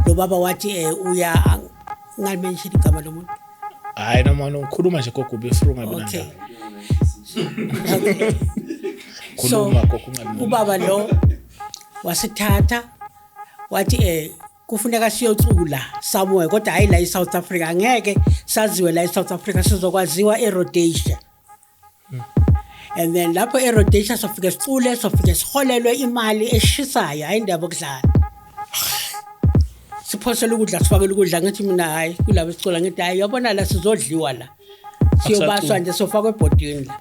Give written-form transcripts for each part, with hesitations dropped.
Lo baba wathi uya ngalimention igama lomuntu. Hayi, noma ngikhuluma nje, gogo, before ungabi Okay. nandaba. Okay. Khuluma, gogo, ungabi. Ubaba lo wasithatha, wathi kufuneka siyocula somewhere, kodwa hayi la eSouth Africa, angeke saziwe la eSouth Africa, sizokwaziwa eRhodesia. And then lapho eRhodesia sofike sicule, sofike siholelwe imali eshisayo, hayi indaba okudlala, siphosele ukudla, sifakele ukudla. Ngithi mina, hayi, kulabo esicula, ngithi, hayi, yabona la sizodliwa la, siyobaswa nje, sofakwa ebhodini la.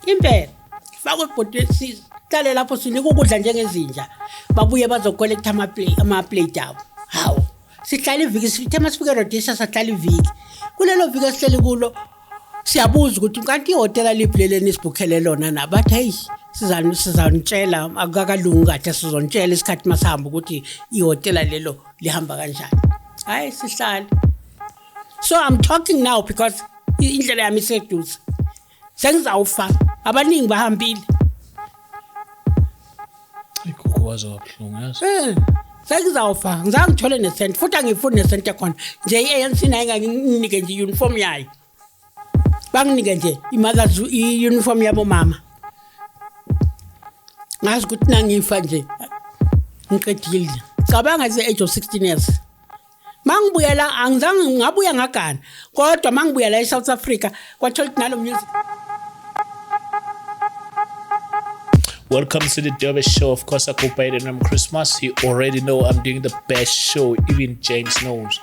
Impela sifakwe ebhodini, sihlale lapho, sinika ukudla njengezinja, babuye bazocollecta ama-plate abo. Hawu, sihlala iviki. Sithe masifike eRhodesia sahlala iviki. Kulelo viki esihleli kulo siyabuza ukuthi kanti ihhotela liphi leli enisibhukhele lona na? Bathi, heyi, sizanitshela, akukakalungi kahle, sizonitshela isikhathi masihamba ukuthi ihhotela lelo lihamba kanjani. Hhayi, sihlale. So I'm talking now because indlela yami iseduze, sengizawufa, abaningi bahambile. Gogo, waze wabuhlungu, yazi. Sengizawufa, ngizange ngithole nesenti, futhi angifuni nesenti ekhona nje. I-ANC nayo inganginike nje i-uniform yayo, banginike nje i-mothers i-uniform yabomama, ngazi ukuthi nangifa nje ngiqedile. Cabanga, at the age of 16 years. Mangibuyela, angizange ngabuya, ngagana, kodwa mangibuya la e-South Africa kwathola ukuthi nalo music. Welcome to the Derby Show. Of course, I go by the name Christmas. You already know I'm doing the best show. Even James knows.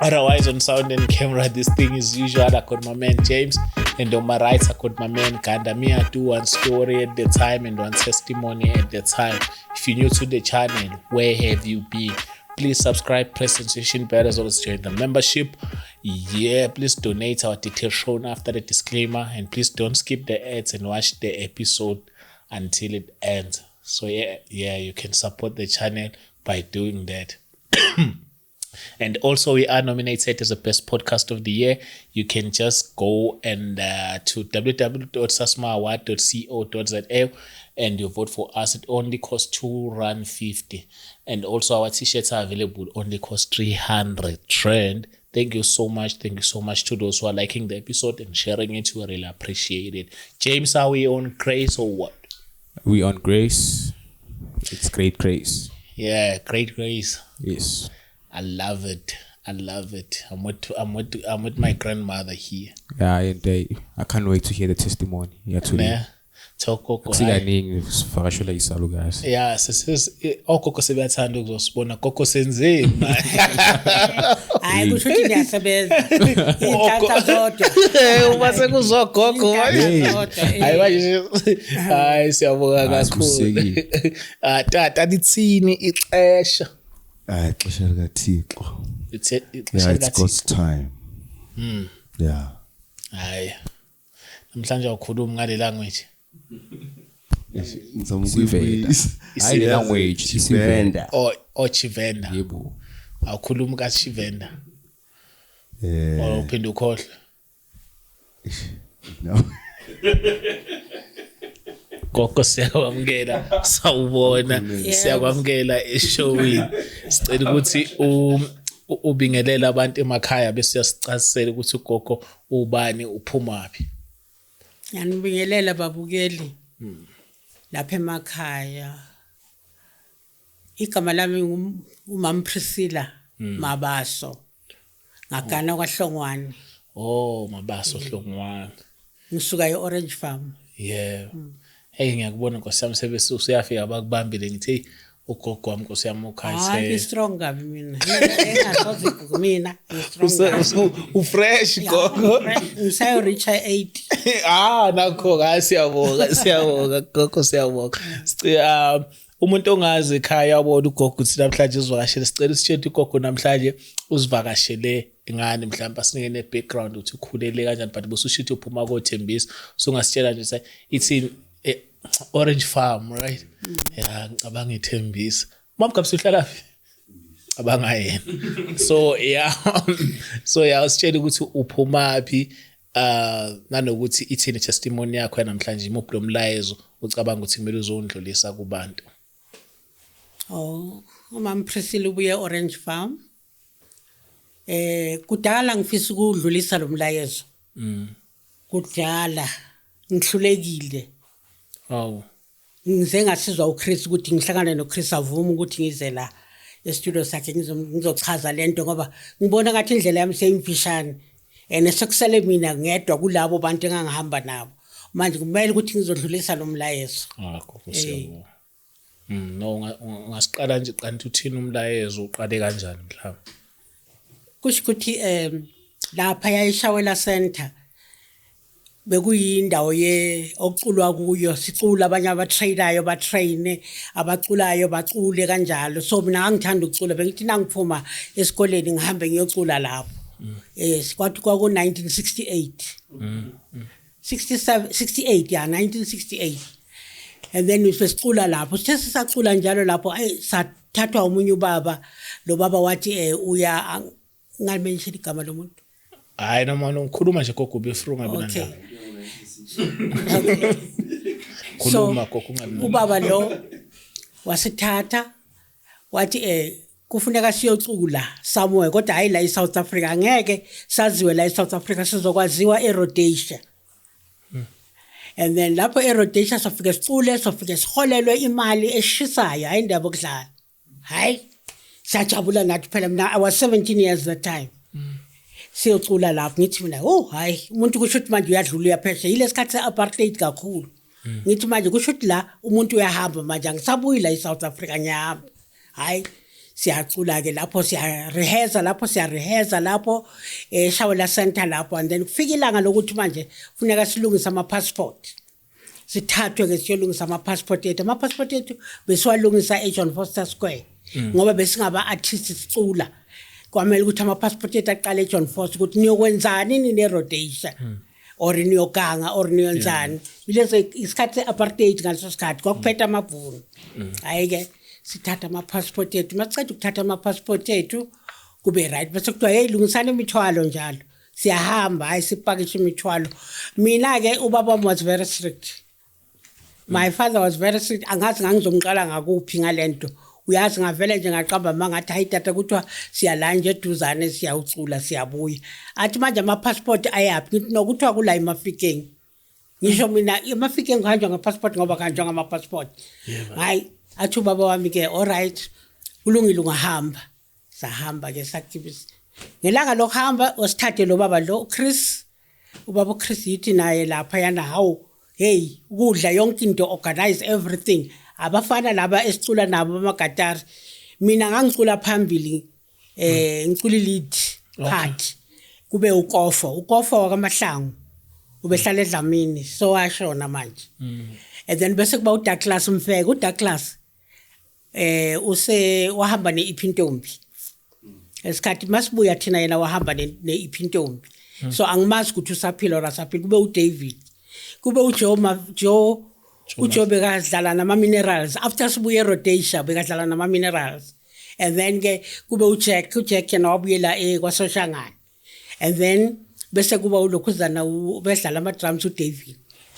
Otherwise, on sound and camera, this thing is usual. I got my man James, and on my right, I got my man Ganda. Me, I do one story at the time and one testimony at the time. If you're new to the channel, where have you been? Please subscribe, press the notification bell, as well as join the membership. Yeah, please donate. Our details shown after the disclaimer, and please don't skip the ads and watch the episode until it ends. So yeah, you can support the channel by doing that. And also, we are nominated as the best podcast of the year. You can just go and to www.sasmaaward.co.za and you vote for us. It only costs R2.50. And also, our t-shirts are available. Only cost 300 rand. Thank you so much. Thank you so much to those who are liking the episode and sharing it. We really appreciate it. James, are we on grace or what? We on grace. It's great grace. Yeah, great grace. Yes. I love it. I love it. I'm with my grandmother here. Yeah, and I can't wait to hear the testimony. Yeah, today. Ne? Gogo. Sikaningi sivakashelwa isalukazi. Yeah, sesiz ogogo sebeyathanda ukuzosibona. Gogo, senzeni manje? Hayi, kusho ukuthi niyasebenza, iy'nhlanhla zodwa. Uma sekuzogogo manje. Iy'nhlanhla zodwa, eh. Hayi manje, hayi, siyabonga Hayi, kakhulu. sibusekile. Ah, tata, lithini ixesha? Hayi, ixesha likaThixo. Ixesha Yeah, it's likaThixo. God's time. Yeah. Hayi. Namhlanje awukhulumi ngale language. Ngizama Isivenda. ukuyibuyisa. Hayi, le language isivenda. O Chivenda. Yebo. Awukhulumi ka Chivenda. Eh, Or uphinde ukhohlwe. no. Gogo, siyakwamukela, sawubona. Siyakwamukela eshowini. Sicela ukuthi ubingelele abantu emakhaya, bese uyasicasisela ukuthi ugogo ubani, uphumaphi. Ngiyanibingelela, babukeli lapha emakhaya. Igama lami umam Priscilla Mabaso, ngagana kwaHlongwane. Oh, Mabaso, Hlongwane. Ngisuka e-Orange Farm. Yeah, hey, ngiyakubona, nkosi yami, sebese usuyafika bakubambile. Ngithi, hey, ugogo wami, nkosi yami. Hayi, Ukhayise. ngi-strong kabi mina, engasoze mina, ngi-strong kabi. Ufresh, gogo. Ngisayo-reacha 80. Ah, nakho, hayi, siyabonga, siyabonga, gogo, siyabonga. Umuntu ongazi ekhaya yabona ugogo ukuthi namhlanje uzivakashele. Sicela usitshele ugogo namhlanje uzivakashele ngani, mhlawumbe asinike ne-background ukuthi ukhulele kanjani, but bususho ukuthi uphuma koThembisa, so ungasitshela nje ithini, Orange Farm, right? Ya, ngicabanga iThembisa. Mama Gabsi uhlala phi? Cabanga yena. So yeah, usitshele ukuthi uphumaphi, nanokuthi ithini testimony yakho namhlanje, imuphi lo mlayezo ucabanga ukuthi kumele uzondlulisa kubantu. Oh. Umama Priscilla ubuye Orange Farm. Kudala ngifisa ukudlulisa lo mlayezo. Kudala ngihlulekile. Awu. Ngize ngasizwa uChris ukuthi ngihlangane noChris avuma ukuthi ngize la e-studio sakhe ngizochaza lento ngoba ngibona ngathi indlela yami seyimfishane. And sekusele mina ngedwa kulabo bantu engangihamba nabo. Manje kumele ukuthi ngizodlulisa lo mlayezo. Ah, gogo, siyabonga. No, ungasiqala nje qanti uthini umlayezo, uqale kanjani mhlawumbe? Kusho ukuthi lapha yayiShawela Center bekuyindawo ye okuculwa kuyo, sicula abanye abatrainayo batraine, abaculayo bacule kanjalo. So mina ngangithanda ukucula, bengithi nangiphuma esikoleni ngihambe ngiyocula lapho. Kwathi kwaku 1968. 67, 68, yeah, 1968. And then sesicula lapho, sithe sisacula njalo lapho, ay sathathwa omunye ubaba. Lo baba wathi uya ngalimention igama lomuntu. Hayi, noma ngikhuluma nje gogo, be free, ungabi nandaba. Khuluma gogo, ungabi nandaba. Ubaba lo wasithatha wathi kufuneka siyocula somewhere, kodwa hayi la eSouth Africa, angeke saziwe la eSouth Africa, sizokwaziwa eRhodesia. And then lapho eRhodesia sofike sicule, sofike siholelwe imali eshisayo, hayi indaba okudlala. Hayi siyajabula nathi phela, mina I was 17 years that time. Siyocula lapho, ngithi mina, oh hayi, umuntu kusho ukuthi manje uyadlula uyaphesha, yile sikhathi se-apartheid kakhulu. Ngithi manje kusho ukuthi la umuntu uyahamba manje, angisabuyi la eSouth Africa, ngiyahamba. Hayi siyacula ke lapho, siya-rehearsa lapho, siya-rehearsa lapho eShawela Center lapho. And then kufika ilanga lokuthi manje funeka silungise ama-passport, sithathwe ke siyolungisa ama-passport ethu. Ama-passport ethu besiwalungisa e-John Foster Square ngoba besingaba artists sicula. Kwamele ukuthi ama-passport ethu aqale e-John Foster, ukuthi niyokwenzani nine-Rhodesia or niyoganga or niyenzani. Leso isikhathi se-apartheid, ngaleso sikhathi kwakuphethe amabhunu. Hhayi-ke sithatha ama-passport ethu, masiceda ukuthatha ama-passport ethu kube right, bese kuthiwa hey, lungisani imithwalo njalo, siyahamba. Hayi sipakishe imithwalo. Mina-ke ubaba wami was very strict, my father was very strict. Angazi ngangizomqala ngakuphi ngalento, uyazi, ngavele nje ngaqamba mangathi hayi tata, kuthiwa siyala nje eduzane, siyawucula siyabuya. Athi manje ama-passport ayaphi? Ngithi no, kuthiwa kula eMafikeng. Ngisho mina eMafikeng kuhanjwa nge-passport ngoba kuhanjwa ngama-passport. Hayi athi ubaba wami-ke, alright, kulungile, ungahamba. Sahamba-ke, sagibisa. Ngelanga lokuhamba wasithathe lo baba lo Chris, ubaba uChris yithi naye laphayana, hawu hey, ukudla yonke into, organize everything. Abafana laba esicula nabo bamagatari, mina ngangicula phambili, ngicula lead part, kube uKofo, uKofo wakaMahlangu, ubehlala eDlamini, so washona manje. And then bese kuba uDouglas Mfeke. uDouglas use wahamba neIphintombi esikhathi masibuya thina, yena wahamba neIphintombi, so angimazi ukuthi usaphila or asaphila. Kube uDavid, kube uJoe, Joe, uJoe bekadlala nama minerals after sibuye eRhodesia, bekadlala nama minerals. And then ke kube uJack, uJack yena wabuyela kwaSoshangane. And then bese kuba ulokhuzana bedlala ama drums, uDavid.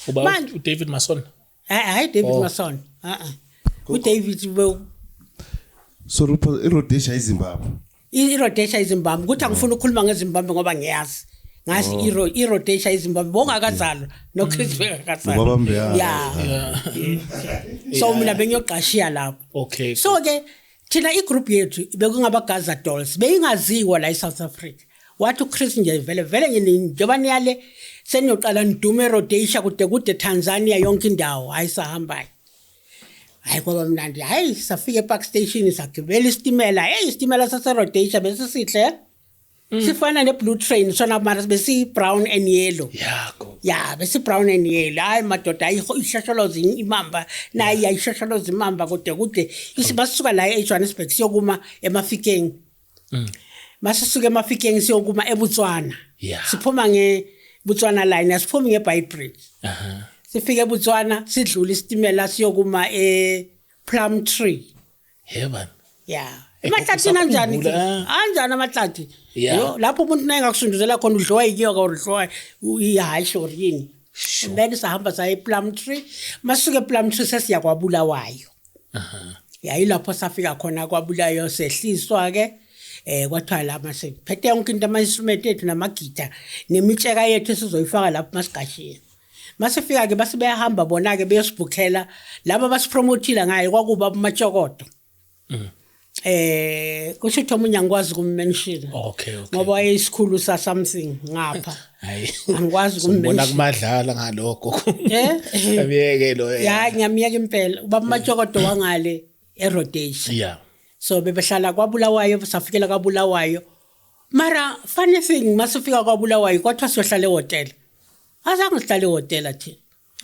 Uba uDavid Mason? Hayi, David Mason, uDavid So Rupert, iRhodesia iZimbabwe? IRhodesia iZimbabwe. Ukuthi angifuni ukukhuluma ngeZimbabwe ngoba ngiyazi ngazi iRhodesia iZimbabwe, bongakazalwa noChris bekakazalwa. Ubaba Mbeya. Yeah, so mina bengiyoqashiya lapho. So ke thina igroup yethu bekungaba Gaza Dolls, beyingaziwa la eSouth Africa. Wathi uChris nje vele vele njengoba niyale seniyoqala nidume eRhodesia, kude kude, Tanzania, yonke indawo. Hayi sahamba, hayi kwaba mnandi. Hayi safika ePark Station, sagibela isitimela. Hey, isitimela saseRhodesia besisihle, sifana ne-blue train sona, mara besi-brown and yellow. Yeah, go. Ya, besi-brown and yellow. Hayi madoda, ayikho ishosholoza imamba nayi, yayishosholoza imamba kude kude. Masisuka la eJohannesburg siyokuma eMafikeng, masisuka eMafikeng siyokuma eBotswana. Siphuma nge-Botswana line, asiphumi nge-Beitbridge. Sifike eBotswana, sidlule isitimela siyokuma e-Plumtree. Yebani. Ya, emahlathini anjani ke? Usakhumbula? Anjani amahlathi? Yeah. Yo, lapho umuntu naye ngakusunduzela khona, udliwa yinyoka or udliwa ihhashi or yini. And then sahamba saya ePlumtree. Masuke ePlumtree sesiya kwaBulawayo. Yayilapho safika khona kwabulayo, sehliswa-ke kwathiwa la masiphethe yonke into, ama-instrument ethu namagida nemitsheka yethu esizoyifaka lapho masigashiya. Masifika-ke base beyahamba bona-ke beyosibhukhela laba abasipromothile ngayo, kwakuba uMatshokodo. Kusho ukuthi omunye angikwazi ukum-mention ngoba wayeyisikhulu sa something ngapha. Hayi. Angikwazi Sombona ukum-mention. kumadlala ngalokho. Eh? Amiyeke lo. Ya, ngiyamiyeka impela. Ubaba uMatshokodo wangale eRhodesia. So bebehlala kwaBulawayo, safikela kwaBulawayo. Mara funny thing, masifika kwaBulawayo kwathiwa siyohlala ehhotela. Azange sihlale ehhotela thina.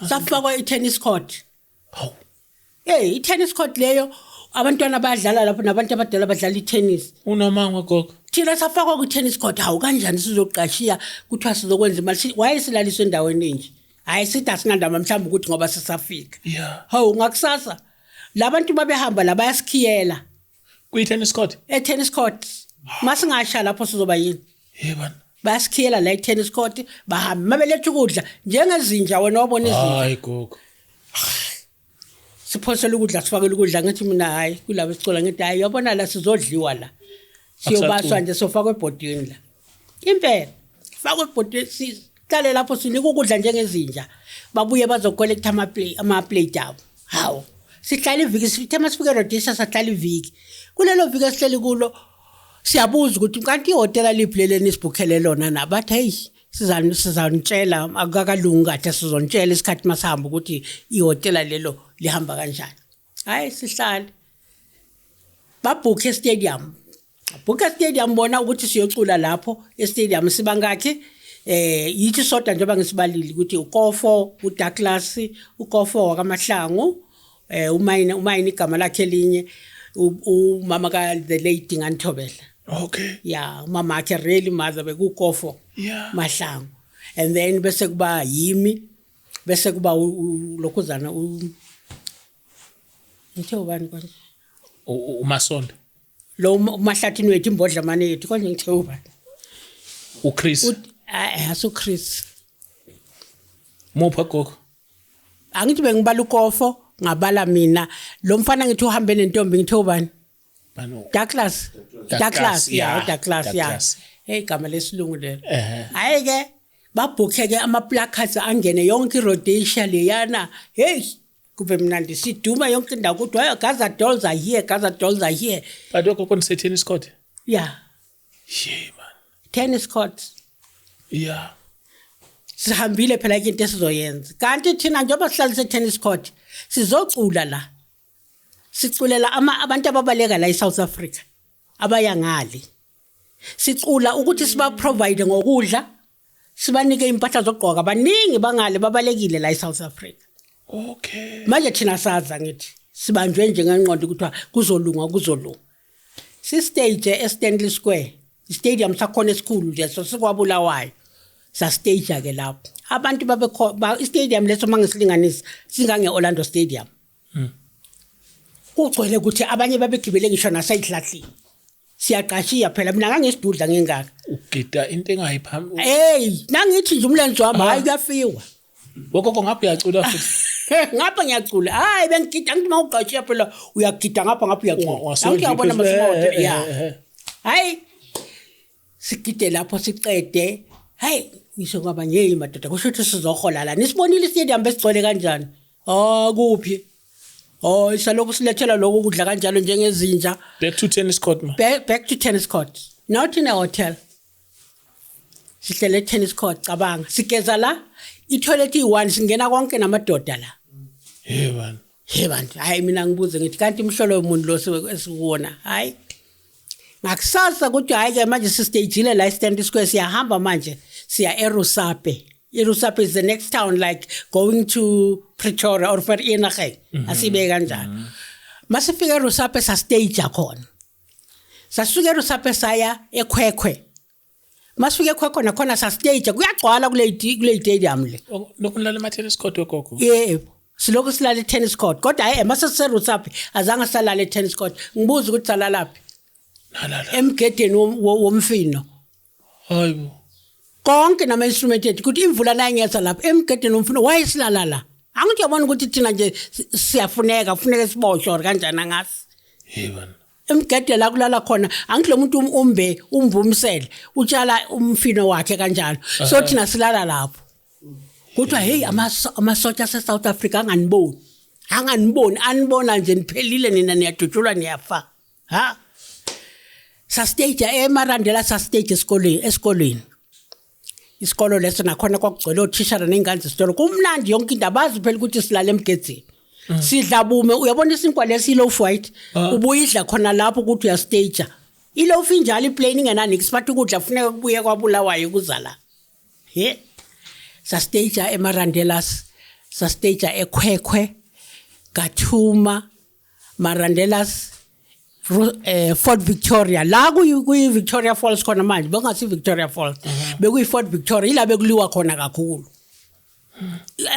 Safakwa i-tennis court. Hawu. Hey, i-tennis court leyo abantwana bayadlala lapho nabantu abadala badlala i-tennis. Unamanga gogo. Thina safakwa ku-tennis court, hawu kanjani sizoqashiya kuthiwa sizokwenza imali. Wayesilaliswe endaweni enje. Hayi sithi asinandaba mhlawumbe ukuthi ngoba sisafika. Hawu ngakusasa labantu babehamba la bayasikhiyela Kwi-tennis court. e-tennis court. Masingasha lapho sizoba yini? Hey bana. Bayasikhiyela la e-tennis court, bahambe mabeletha ukudla njengezinja, wena wabona izinja. Hayi gogo. Siphosela ukudla, sifakele ukudla, ngithi mina hayi kulabo esicula, ngithi hayi yabona la sizodliwa la, siyobaswa nje, sofakwa ebhodini la. Impela fakwe ebhodini, sihlale lapho sinika ukudla njengezinja, babuye bazocollecta ama-plate abo. Hawu sihlala iviki, sithe masifike eRhodesia sahlala iviki. Kulelo viki esihleli kulo siyabuza ukuthi kanti ihhotela liphi leli enisibhukhele lona na? Bathi heyi sizanitshela, akukakalungi kahle, sizonitshela isikhathi masihamba ukuthi ihhotela lelo lihamba kanjani. Hhayi sihlale, babhukhe e-stadium, bhukhe e-stadium bona ukuthi siyocula lapho e-stadium. Sibangakhi? Yithi sodwa njengoba ngisibalile ukuthi uKofo, uDouglas, uKofo wakaMahlangu, uMayini, uMayini igama lakhe elinye, umama ka the late Ngantobela. Yeah, umama wakhe really mother bekuKofo Mahlangu. And then bese kuba yimi, bese kuba lokhuzana ngithe ubani konje? UMasondo. Lo uMahlathini wethu, imbodla mane yethu konje, ngithe ubani? uChris. Asu Chris. Mupha gogo. Angithi bengibala uKofo, ngabala mina. Lo mfana ngithi uhambe nentombi, ngithe ubani? Bano. Douglas. Douglas, Douglas, yeah, yeah, Douglas, yeah. Douglas. Hey igama lesilungu lelo. Ehhe. Hayi ke babhukhe ke ama placards angene yonke iRhodesia leyana. Hey kube mnandi, siduma yonke indawo ukuthi hayi Gaza Dolls are here, Gaza Dolls are here. But gogo nise tennis court. Yeah, Yeah man. Tennis court. Sihambile phela ke into esizoyenza. Kanti thina njengoba sihlalise tennis court sizocula la. Siculela ama abantu ababaleka la eSouth Africa abaya ngale. Sicula ukuthi siba provide ngokudla, sibanike impahla zokugqoka, baningi bangale babalekile la eSouth Africa. Manje thina saza ngithi sibanjwe nje ngenqondo ukuthi kuzolunga, kuzolunga. Si stage eStanley Square, stadium sakhona esikhulu nje so sikwaBulawayo. Sa stage ke lapho. Abantu babekho istadium leso mangisilinganisa singange Orlando Stadium. Kugcwele ukuthi abanye babegibele ngisho naseyihlahleni. Siyaqashiya phela, mina ngangisidudla ngengaka. Ugida into engayiphambi. Hey, nangithi nje umlenze wami hayi kuyafiwa. Gogo ngapha uyacula futhi. Ngapha ngiyacula. Hayi bengigida, ngithi mawuqashiya phela uyagida ngapha, ngapha uyacula. Angithi uyabona masimoto ya. Hayi sigide lapho siqede. Hayi ngisho kwaba nje madoda kusho ukuthi sizohola la. Nisibonile istadium besigcwele kanjani? Ah kuphi? Oh isalokhu silethela lokho ukudla kanjalo njengezinja. Back to tennis court ma. Back to tennis court. Not in a hotel. Sihlele tennis court, cabanga. Sigeza la i-toilet iyi-one, singena konke namadoda la. Hey man. Hey bantu, hayi mina ngibuze ngithi kanti imhlolo yomuntu lo esikuwona. Hayi. Ngakusasa kuthi hayi ke manje sistagile la eStanley Square, siyahamba manje siya eRusape. eRusape is the next town, like going to Pretoria or Vereeniging. Asibe kanjalo. Masifika eRusape sa stage khona. Sasuka eRusape saya eKhwekhwe. Masifika eKhwekhwe nakhona sa stage, kuyagcwala kule stadium le. Lokhu nilala ema tennis court gogo. Yebo. Silokhu silala tennis court. Kodwa hayi mase siseRusape azange salala tennis court. Ngibuza ukuthi salalaphi? Nalala. Emgedeni womfino. Hayibo. Konke nama instrument ethu ukuthi imvula la ingeza lapha emgedeni womfino, wayesilala la. Angithi uyabona ukuthi thina nje siyafuneka, kufuneka siboshwe or kanjani angazi. Hey bana. Emgede la kulala khona angithi lo muntu umbe umvumsele utshala umfino wakhe kanjalo, so thina silala lapho. Kuthiwa hey, amasotsha ase-South Africa anganiboni, anganiboni, anibona nje niphelile nina, niyadutshulwa, niyafa. Ha, sastage eMarandela, sastage esikolweni, isikolo leso nakhona kwakugcwele othishara ney'ngane zesikolo, kumnandi yonke into. Abazi phela ukuthi silala emgedzeni, sidla bume. Uyabona isinkwa lesi, i-loaf white, ubuyidla khona lapho ukuthi uyastage i-loaf injalo, iplain ingenanix, bathi ukudla funeka kubuye kwaBulawayo kuza la. He, sastage eMarandelas, sastage eKhwekhwe, Gathuma, Marandelas, Fort Victoria, la kuyi Victoria Falls khona manje. Bekungasi Victoria Falls, bekuyi Fort Victoria, ila bekuliwa khona kakhulu.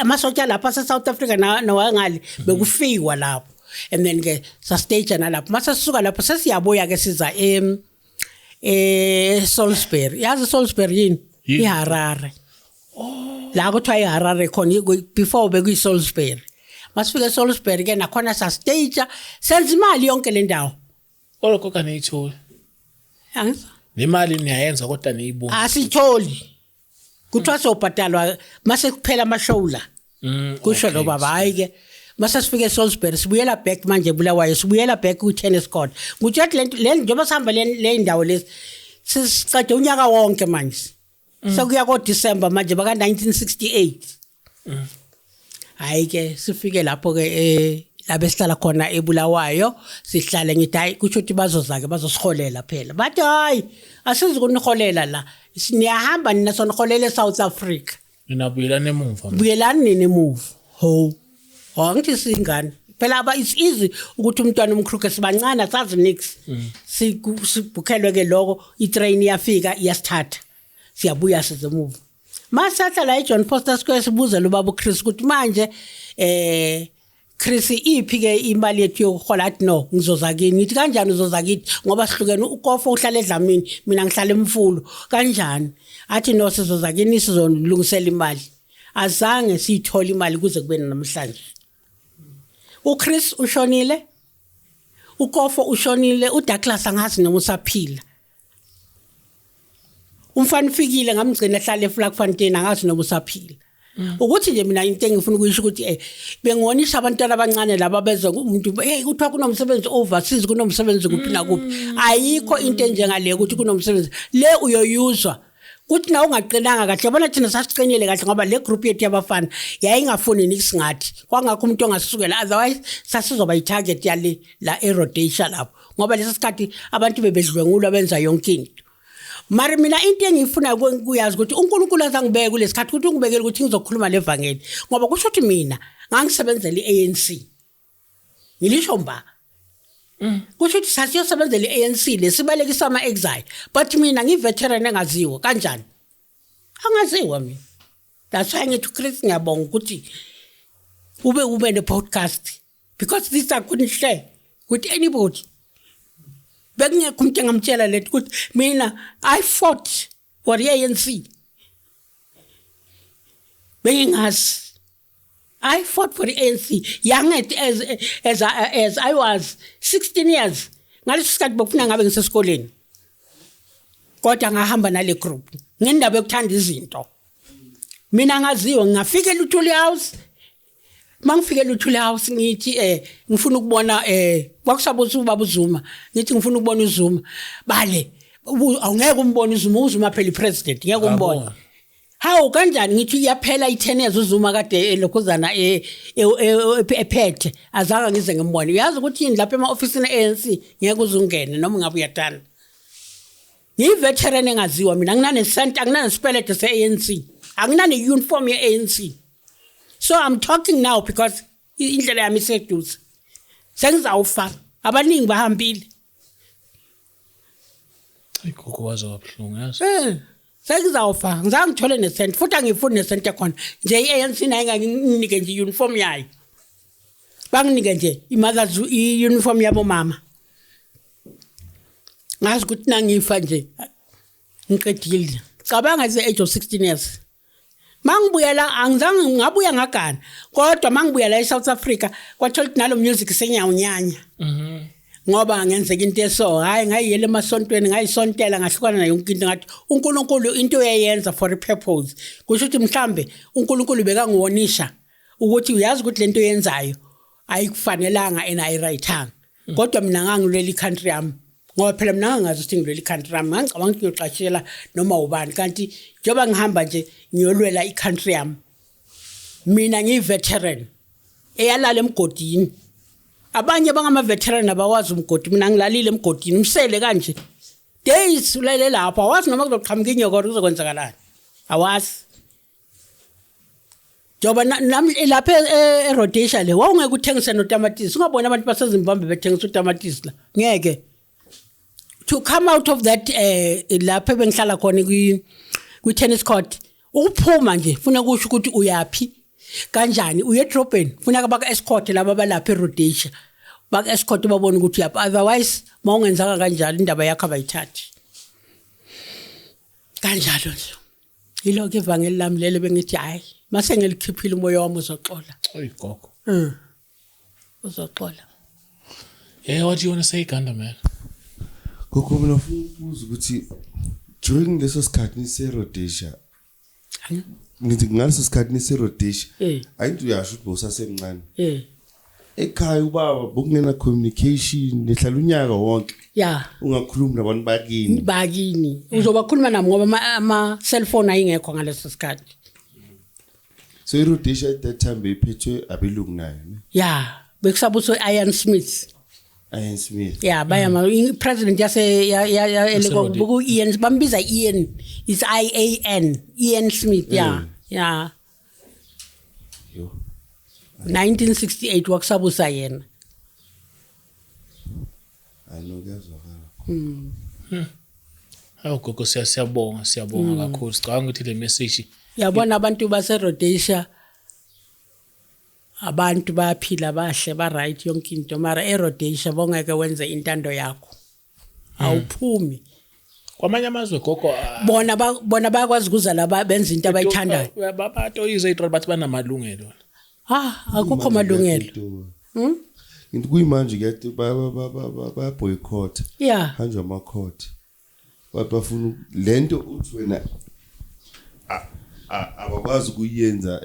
Amasotsha lapha ase-South Africa nawangale bekufikwa lapho, and then ke sastage nalapho. Mase sisuka lapho sesiyabuya ke siza em Salisbury. Yazi Salisbury yini? Yini? IHarare la kuthiwa iHarare khona, before bekuyi Salisbury. Masifike eSalisbury ke nakhona sastage, senza imali yonke le ndawo. Kodwa kodwa niyitholi. Angizwa. Nemali niyayenza kodwa niyiboni. Asitholi, kuthiwa sobhadalwa mase kuphela amashow la. Kusho lo baba. Hayi ke, mase sifike eSalisbury sibuyela back manje eBulawayo, sibuyela back ku tennis court. Ngutshela le le njengoba sihamba le ndawo lezi, sesicede unyaka wonke manje, sekuya ko December manje baka 1968. Hayi ke, sifike lapho ke la besihlala khona eBulawayo, sihlale. Ngithi hayi, kusho ukuthi bazoza ke bazosiholela phela. Bathi hayi, asizukuniholela la, niyahamba nina, soniholela eSouth Africa. Nina buyelani emuva. Buyelani nini emuva. Ho ho, angithi singane phela aba it's easy ukuthi umntwana umkhruke, sibancane, asazi nix. Sibhukhelwe ke lokho, itrain iyafika iyasithatha, siyabuya size emuva. Masahla la eJohn Foster Square, sibuze lo baba uChris ukuthi manje Chris, iphi ke imali yethu yokuhola? Athi no, ngizoza kini. Ngithi kanjani uzoza kithi ngoba sihlukene, uKofo uhlala eDlamini, mina ngihlala eMfulu, kanjani? Athi no, sizoza kini, sizolungisela imali. Azange siyithole imali kuze kube namhlanje. uChris ushonile, uKofo ushonile, uDouglas angazi noma usaphila. Umfana ufikile ngamgcina ehlala eVlakfontein, angazi noma usaphila. Ukuthi nje mina into engifuna ukuyisho ukuthi bengiwonisha abantwana abancane laba bezwe umuntu, hey, kuthiwa kunomsebenzi overseas, kunomsebenzi kuphi nakuphi. Ayikho into enjengale ukuthi kunomsebenzi le uyoyuzwa kuthi na ungaqinanga kahle. Yabona thina sasiqinile kahle ngoba le group yethu yabafana yayingafuni nisingathi kwangakho umuntu ongasukela, otherwise sasizoba i-target yale la eRhodesia lapho, ngoba lesi sikhathi abantu bebedlwengulwa, benza yonke into. Mara mina into engiyifuna kuyazi ukuthi uNkulunkulu azangibeke kulesikhathi, ukuthi ungibekele ukuthi ngizokhuluma levangeli, ngoba kusho ukuthi mina ngangisebenzela i-ANC, ngilisho mba, kusho ukuthi sasiyosebenzela i-ANC lesibalekisa ama-exile, but mina ngiyi-veteran engaziwa kanjani, angaziwa mina. That's why ngithi Chris, ngiyabonga ukuthi ube ne-podcast, because this I couldn't share with anybody. Bekungekho umuntu engamtshela lento ukuthi mina I fought for the ANC. Bengingazi I fought for the ANC young at as I was 16 years. Ngaleso sikhathi bokufuna ngabe ngisesikoleni, kodwa ngahamba nale group ngendaba yokuthanda izinto. Mina ngaziwa, ngafika eLuthuli House. Mangifike eLuthuli House ngithi ngifuna ukubona kwakusabuza ubaba uZuma, ngithi ngifuna ukubona uZuma. Bale awungeke umbone uZuma, uZuma phela ipresident, ngeke umbone. Ngabona. Hawu, kanjani? Ngithi iyaphela i-10 years uZuma kade elokhuzana ephethe, azange ngize ngimbone. Uyazi ukuthi yini, lapha ema-ofisini e-ANC ngeke uze ungene noma ngabe uyathanda. Ngiyi-veteran engaziwa mina, anginane-cent, anginane-spelete se-ANC, anginane-uniform ye-ANC. So I'm talking now because indlela yami iseduze, sengizawufa, abaningi bahambile. Ayi gogo, waze wabuhlungu yazi. Sengizawufa, ngizange ngithole nesenti, futhi angifuni nesenti ekhona nje. I-ANC nayo inganginike nje i-uniform yayo, banginike nje i-mothers i-uniform yabomama, ngazi ukuthi nangifa nje ngiqedile. Cabanga, at the age of 16 years. Mangibuyela angizange ngabuya, ngagana, kodwa mangibuya la eSouth Africa kwathola ukuthi nalo music senyawunyanya. Ngoba ngenzeka into eso, hayi, ngayiyela emasontweni, ngayisontela, ngahlukana nayo yonke into. Ngathi uNkulunkulu into uyayenza for a purpose. Kusho ukuthi mhlambe uNkulunkulu bekangiwonisha ukuthi uyazi ukuthi lento yenzayo ayikufanelanga and ayirayithanga, kodwa mina ngangilwela i-country yami, ngoba phela mina ngangazi ukuthi ngilwela i-country yami. Ngangicabanga ukuthi ngiyoqashela noma ubani, kanti njengoba ngihamba nje ngiyolwela i-country yami. Mina ngiyi-veteran eyalala emgodini. Abanye bangama-veteran abawazi umgodi. Mina ngilalile emgodini, umsele kanje days, ulele lapho, awazi noma kuzoqhamuka inyoka or kuzokwenzakalani, awazi. Njengoba nami lapha eRhodesia le, wawungeke uthengise notamatisi. Ungabona abantu baseZimbabwe bethengisa utamatisi la, ngeke. To come out of that, lapho bengihlala khona kwi tennis court, ukuphuma nje funa kusho ukuthi uyapi kanjani, uye edrobheni, funeka baka escort laba balapha eRhodesia, baka escort babone ukuthi uyaphi. Otherwise mawungenzanga kanjalo, indaba yakho abayithathi kanjalo nje. Yilokho ivangeli lami lelo bengithi hayi, mase ngilikhiphile umoya wami uzoxola. Oy gogo. Uzoxola. Yeah, what do you want to say, Ganda man? Gogo, mina ufuna ukubuza ukuthi during leso sikhathi nise-Rhodesia, ngithi ngaleso sikhathi nise-Rhodesia, ayinto uyasho ukuthi bowusasemncane, ekhaya ubaba bokungena communication, nihlala unyaka wonke ungakhulumi nabantu bakini? Bakini uzobakhuluma nami, ngoba ama cellphone ayingekho ngaleso sikhathi. So i-Rhodesia at that time beyiphethwe abelungu nayo, ne? Ya, bekusabuso Ian Smith. Ian Smith. Ya, baya president yase ya Rhodesia. Buku Ian, bambiza Ian, it's I A N, Ian Smith, ya. Yo. 1968 wakusabusa yena. I know, kuyazwakala. Hawu gogo, siyabonga, siyabonga kakhulu. Sicabanga ukuthi le message Yabona abantu baseRhodesia, abantu bayaphila, bahle, ba right, yonke into, mara eRhodesia bongeke wenze intando yakho, awuphumi. Kwamanye amazwe gogo, Bona bayakwazi ukuza la benza into abayithandayo. Batoyiza itrol, bathi banamalungelo. Ah, akukho malungelo. Ngithi kuyimanje kuyathi baya-boycott, hanjwa ama-court, bathi bafuna lento uthi wena abakwazi ukuyenza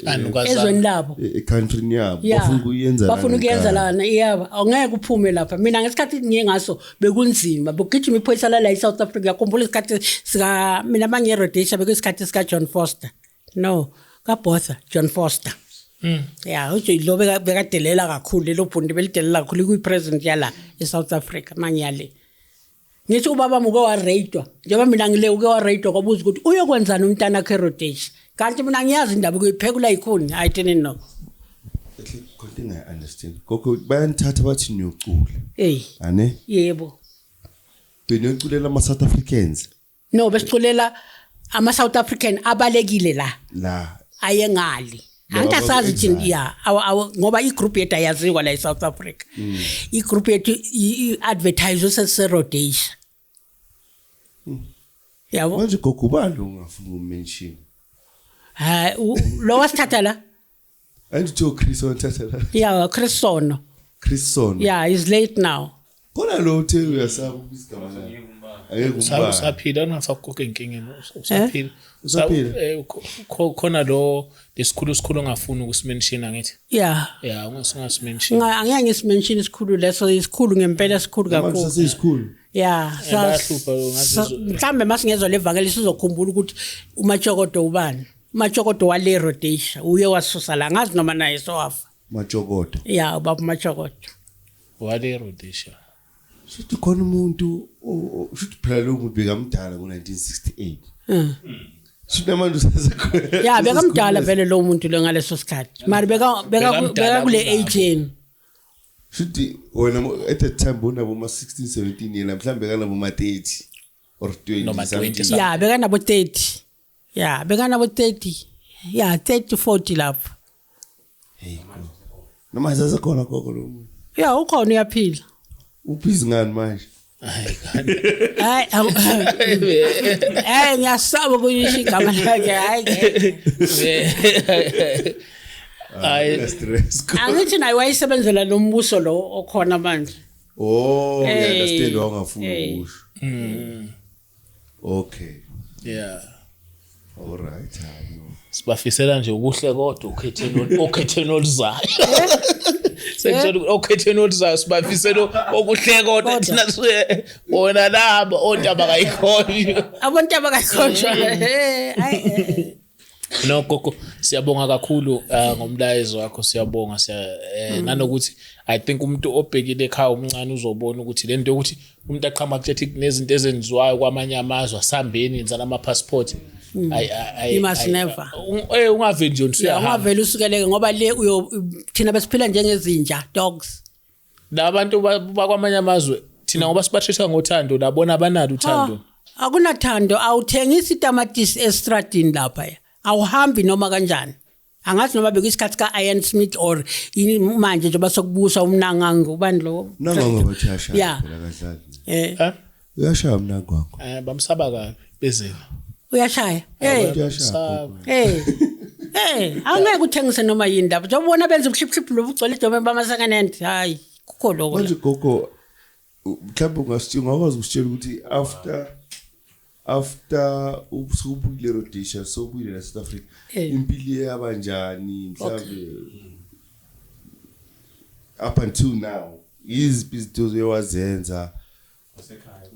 Anukazana. Ezweni labo. E-countryni yabo, bafuna ukuyenza la Bafuna ukuyenza ngenkani. Lana yabo, awungeke uphume lapha. Mina ngesikhathi ngiye ngaso bekunzima, bekugijima iphoyisa la e-South Africa. Yakhumbula isikhathi sika, mina mangiye eRhodesia bekuyisikhathi sika John Foster, no, kaBotha, John Foster. Ya, uthi lo bekadelela kakhulu lelo bhundi, belidelela kakhulu kuyi-president yala e-South Africa. Mangiyale ngithi ubaba muke wa-raidwa, njengoba mina ngile, uke wa-raidwa, kwabuza ukuthi uyokwenzani umntana akhe eRhodesia, kanti mina ngiyazi indaba kuyiphekula yikhuni. I didn't know. Ehle, khona into engayi-understand gogo, bayanithatha bathi niyocula, Ey. Ane? Yebo. Beniyoculela ama-South Africans? No, besiculela ama-South African abalekile la. La. Ayengali. Laba Angithi asazi thina. abaku-exile. Ya, ngoba igroup yethu ayaziwa la e-South Africa. Igroup yethu i-advertise sesiseRhodesia, yabo. Manje gogo, ubani ongafuni uku-mention? Hayi, lo wasithatha la. Angithi Chris onthatha la? Ya, Chris Sono. Chris Sono. Yeah, he's late now. Khona lo uthe uyasaba ukubiza igama lakhe, angeke umbale. Usaphila, ungafaki konke enkingeni, usaphila. Usaphila? Khona lo lesikhulu, sikhulu ongafuni ukusi-mention, angithi? Ya. Ya, ungasi-mention. Angeke ngisi-mention isikhulu leso, isikhulu ngempela, sikhulu Manje kakhulu. saseyisikhulu. Ya. Bayahlupha lo, Mhlambe masingezwa levangeli sizokhumbula ukuthi uMatshokodo ubani, uMatshokodo wale Rhodesia, uye wasusa la, ngazi noma naye sowafa. Majokodo. Ya, ubaba uMatshokodo. Wale Rhodesia. Shuthi khona umuntu shuthi phela lo muntu bekamdala ngo-1968. Shuthi namanje usasekhona. Ya, bekamdala vele lo muntu lo ngaleso sikhathi, mara beka Bekamdala beka kule kunabo. age yenu. Shuthi wena at that time bonabo ma-16 17, yena mhlawumbe bekanabo ma-30 or 20 Noma 20 something. Ya, bekanabo 30, ya, bekanabo 30, ya, 30 40 lapho. Hey, go. Noma sasekhona gogo lo muntu? Ya, ukhona, uyaphila. Ubhizi ngani manje? Hayi kanti. Hayi, hayi, ngiyasaba ukuyisho igama lakhe, hayi ngeke. Hayi. Stress. Angithi naye wayesebenzela lo mbuso lo okhona manje. Oh, you understand wawungafuni ukusho. Okay. Yeah. All right. Hayi, no. Sibafisela nje ukuhle kodwa okhetheni oluzayo. Sengitshela okhetheni oluzayo sibafisela okuhle kodwa thina suye bona labo ontaba kayikhona. Abantu abakakhonjwa. Hayi. No gogo, siyabonga kakhulu ngomlayezo wakho, siyabonga siya nanokuthi I think umuntu obhekile ekhaya omncane uzobona ukuthi lento yokuthi umuntu aqhamuka kuthi kunezinto ezenziwayo kwamanye amazwe, asambeni yenzana ama passport. You must never. Ungaveli nje usuyahamba. Ungaveli usukeleke ngoba le uyo thina besiphila njengezinja, dogs. Labantu bakwamanye amazwe thina ngoba sibatreat ngothando, labona abanalo uthando. Akunathando, awuthengisi itamatisi estradini lapha. Awuhambi noma kanjani. Angazi noma bekuyisikhathi ka-Ian Smith or yini manje njengoba sokubusa uMnangagwa, ubani lo? Mnangagwa bathi uyashaya Yeah. phela kadlali. Eh? Uyashaya Mnangagwa. Bamsaba kabi bezela. Uyashaya. Abantu uyashaya. Angeke uthengise noma yini lapho. Njengoba ubona benza ubuhliphliphi lobu ugcwele idolobha bama-second hand. Hayi, kukho lokho la. Manje gogo, mhlawumbe ungakwazi ukusitshela ukuthi after usubuyile Rhodesia, sobuyile la South Africa, impilo yabanjani mhlawumbe up until now, iziphi izinto owazenza?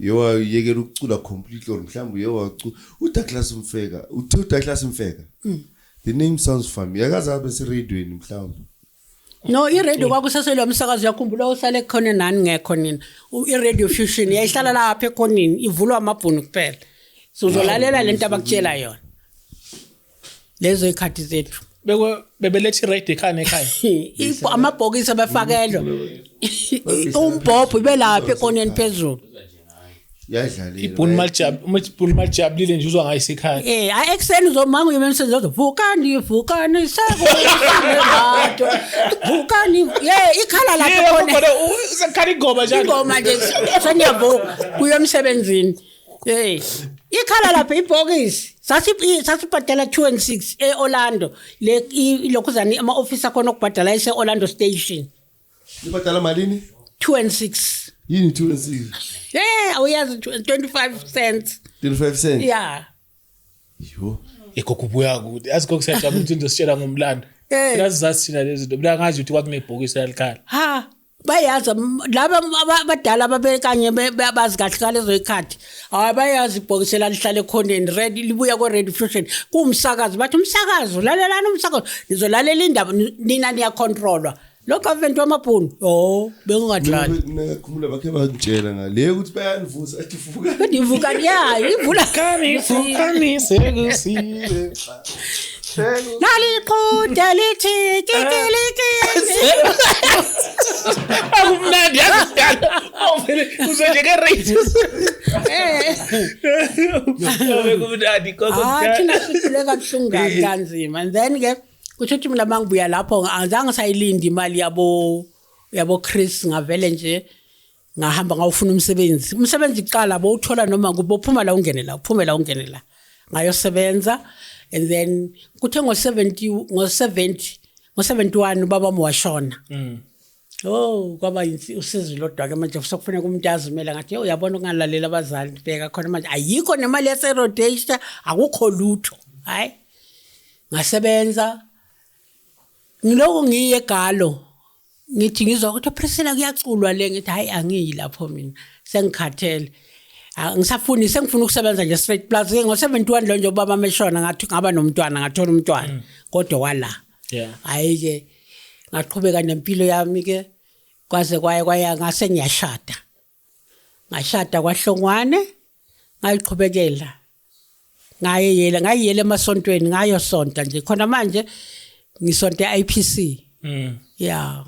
Yewayekela ukucula completely or mhlawumbe uye wacula uDouglas Mfeka, uthe uDouglas Mfeka. The name sounds familiar. Akaze abe seradioweni mhlawumbe. No, i-radio kwakusaselwa umsakazo, uyakhumbula uhlale khona nani ngekho nina. I-Radio Fusion yayihlala lapha ekhoneni, ivulwa amabhunu kuphela. So uzolalela lento abakutshela yona. Lezo ikhathi zethu. Bebelethe i-radio ekhaya nekhaya. Amabhokisi abafakelwa. Umbhobho ibe lapha ekhoneni phezulu. Yadlalela. Ibhunu malijabulile nje uzwa ngayo isekhaya. Ayi ekuseni uzomanga uye emsebenzini uzothi vukani, vukani, sekuyisembatho. Vukani, ikhala lapha Yebo, khona. khona, sekhala ingoma njalo. Ingoma nje seniyavuka kuya emsebenzini. Ikhala lapha ibhokisi. Sasibhadala 2 and 6 eOrlando. Le ilokhuzana ama office akhona okubhadala ese Orlando Station. Nibhadala malini? 2 and 6. Yini 2 and 6? Awuyazi 25 cents. 25 cents? Yeah. Yo. Gogo ubuya kude. Yazi gogo siyajabula ukuthi uzositshela ngomlando. Yazi zathi thina lezi zinto. Mina ngazi ukuthi kwakunebhokisi lalikhala. Ha, bayazi laba abadala ababekanye bazi kahle ngalezo zikhathi. Hayi bayazi ibhokisi lalihlala ekhoneni, red libuya ko Red Fusion. Kuwumsakazo, bathi umsakazo, lalelani umsakazo. Nizolalela indaba, nina niyacontrolwa. Lo government wamabhunu, oh, bengingadlali. Mina ngakhumbula bakhe bangitshela ngale ukuthi bayanivusa, athi vuka. Kodwa ivuka, yeah, ivula. Kani, vukani, sekusile. Naliqhude lithi kikiliki. Akumnandi, yazi sidala. Oh, vele, uzoje ke radio. Kumnandi, gogo, Thina sikhule kabuhlungu kabi kanzima. And then ke kusho ukuthi mina mangibuya lapho angizange sayilindi imali yabo Chris, ngavele nje ngahamba ngawufuna umsebenzi. Umsebenzi kuqala bowuthola noma kuphi, uphuma la ungene la, uphume la ungene la. Ngayosebenza and then kuthe ngo-71 ubaba wami washona. Oh, kwaba usizi lodwa ke manje sekufuneka umuntu azimele. Ngathi, yo, uyabona ukungalalela abazali, bheka khona manje ayikho nemali yaseRhodesia, akukho lutho. Hayi. Ngasebenza. Ngiloko ngiye eGalo. Ngithi ngizwa ukuthi Priscilla kuyaculwa le, ngithi hayi angiyi lapho mina. Sengikhathele. Ngisafuni, sengifuna ukusebenza nje straight plus ke ngo-71 lo nje ubaba meshona ngathi ngaba nomntwana, ngathola umntwana. Kodwa wala. Hayi ke ngaqhubeka nempilo yami ke kwaze kwaye kwaya ngase ngiyashada. Ngashada kwaHlongwane, ngayiqhubekela. Ngayiyela emasontweni, ngayosonta nje. Khona manje ngisonte IPC. Yeah.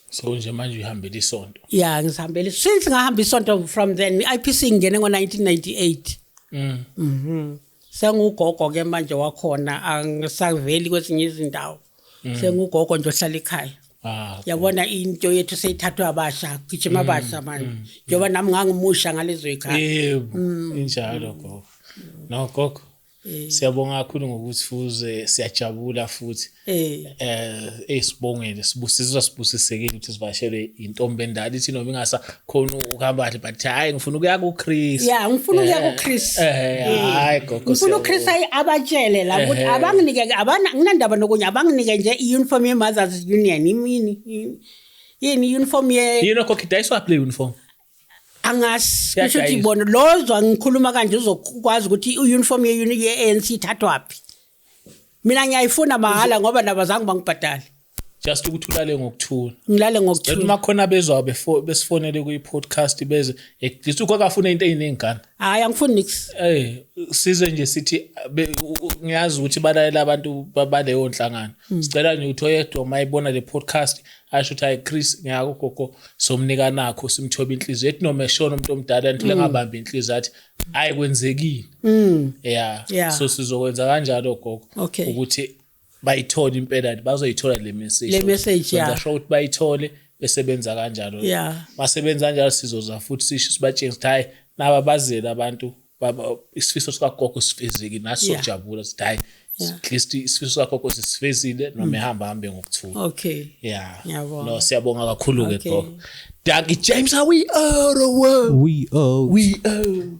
So nje manje uhambele isonto. Yeah, ngisihambele. Since ngahamba isonto from then IPC ngene ngo-1998. Sengugogo ke manje wakhona, angisaveli kwezinye izindawo. Sengugogo nje ohlala ekhaya. Yabona into yethu seyithathwa abasha, gijima abasha manje. Njengoba nami ngangimusha ngalezo zikhaya. Yebo, injalo gogo. No gogo. Siyabonga kakhulu ngokuthi fuze, siyajabula futhi. Esibongele, sibusiswa, sibusisekile ukuthi sivashelwe intombi endala, ithi noma ingasa khona ukuhamba kahle, but hayi, ngifuna ukuya kuChris. Ya, ngifuna ukuya kuChris. Hayi gogo. Ngifuna uChris abatshele la ukuthi abanginike, abana nginandaba nokunye, abanginike nje i-uniform ye-Mothers Union, imini yini i-uniform ye Yini gogo, idayiswa le uniform? Angazi, kusho ukuthi Iyadayiswa. Bona lozwa ngikhuluma kanje uzokwazi ukuthi i-uniform ye-ANC ithathwaphi. Mina ngiyayifuna mahhala ngoba nabazange bangibhadale. Just ukuthi ulale ngokuthula. Ngilale Lethi ngokuthula. Uma khona bezwa besifonele kwi-podcast beze, at least ugogo afuna into ey'nengana. Hhayi, angifuni nix. Size nje sithi ngiyazi ukuthi balalela abantu baleyo nhlangano. Sicela nje ukuthi oyedwa uma ebona le podcast asho ukuthi, "Hayi Chris, ngiyako gogo, somnika nakho, simthoba inhliziyo." Ethi noma eshona umuntu omdala nto lengabambi inhliziyo, athi, "Hayi, kwenzekile." Yeah. So sizokwenza kanjalo gogo. Ukuthi bayithole impela, bazoyithola le message. Le message, Senza sure ukuthi bayithole besebenza kanjalo. Basebenza kanjalo, sizoza futhi sisho, sibatshengise ukuthi hayi, naba bazele abantu isifiso sikagogo sifezekile, nathi sojabula sithi hayi, at least isifiso sikagogo sisifezile, noma ehamba hambe ngokuthula. Ngiyabonga. No, siyabonga kakhulu ke gogo. Dankie James, how we out We out. We out.